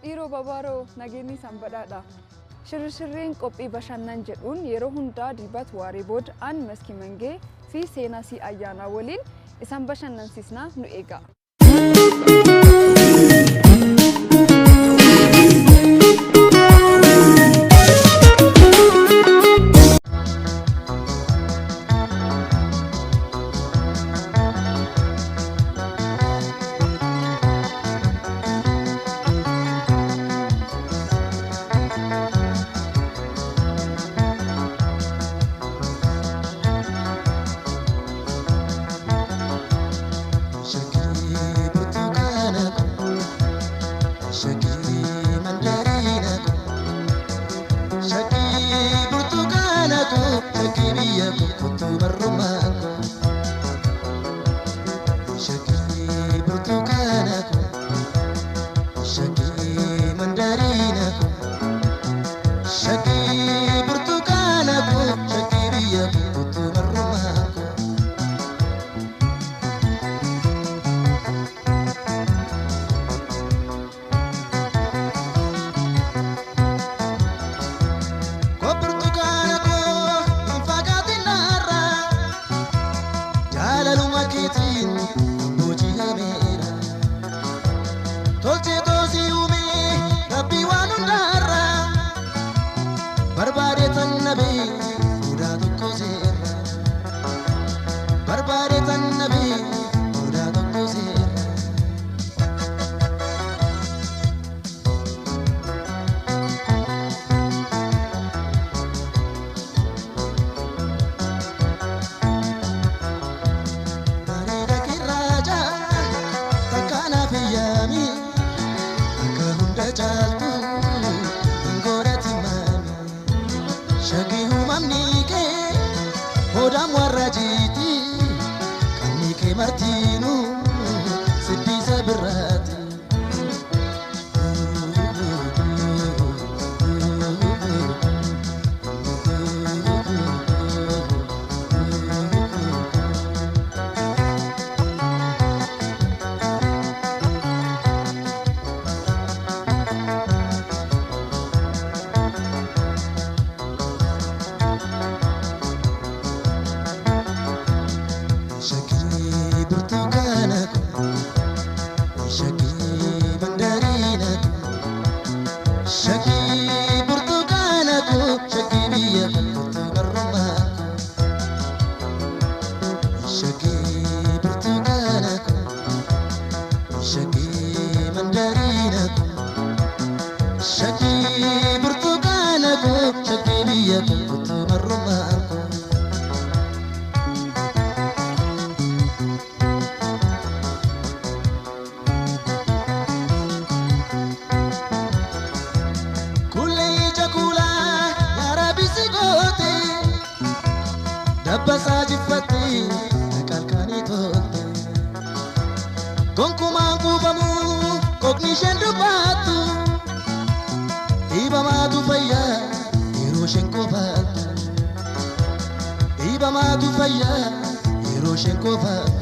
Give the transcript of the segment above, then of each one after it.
Dhiiroo babaaroo nageenyi isaan badhaadha. Shirshirreen qophii bashannan jedhuun yeroo hundaa Dilbata waaree booda aan Maskii Mangee fi Seenaa Sii Ayyaanaa waliin isaan bashannansiisnaa nu eega. Shakii burtukaana koo, shakii mandariina koo, shakii burtukaana koo, shakii biyya koo kottu barrumaa koo. Shakii burtukaana koo, shakii mandariina koo, shakii burtukaana koo, shakii biyya koo kottu barrumaa koo. Koo burtukaana koo hin fagaatin narraa, jaalaluma keetiin booji'ameera. Tolchee toosii uumee rabbii waan hundaarraa, barbaade tan nabee mudaa tokko seerra. Barbaade tan nabee mudaa tokko seerra. Bareeda kirraacha takkaanaaf eeyyami akka hunda caaltu hin godhati maami. Shagii uumamni kee hodhaan warra jiiti qabni kee martiinuu siddiisa birraati. Shakii burtukaana koo, shakii mandariina koo, shakii burtukaana koo, shakii biyya koo kottu barrumaa koo. Shakii burtukaana koo, shakii mandariina koo, shakii burtukaana koo, shakii biyya koo kottu barrumaa koo. Kuulee ija kuulaa yaara bisi goote dabbasaa jiffatte qalqanii tolte. Gonkumaan kuufamu kookni isheen dubbattu dhiibamaatu fayyaa yeroo isheen kofaattu. Dhiibamaatu fayyaa yeroo isheen kofaattu.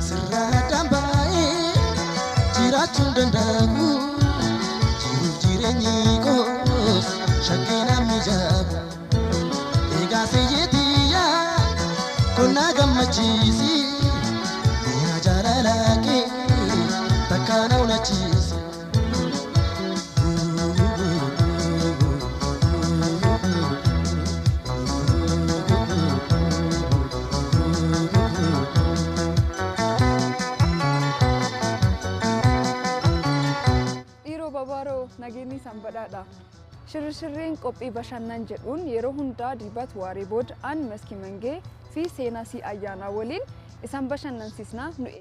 Sirraa dambaa'ee jiraachuun danda'amu jiruuf jireenyi koos shakkii namni jaabu. Egaa seeyyetiyyaa konnaa gammachiisi mi'a jaalalaa kee takka na hunachiisi. Dhiiroo babaaroo nageenyi isaan badhaadha. Shirshirreen qophii bashannan jedhuun yeroo hundaa Dilbata waaree booda aan Maskii Mangee fi Seenaa Sii Ayyaanaa waliin isaan bashannansiisnaa nu eega.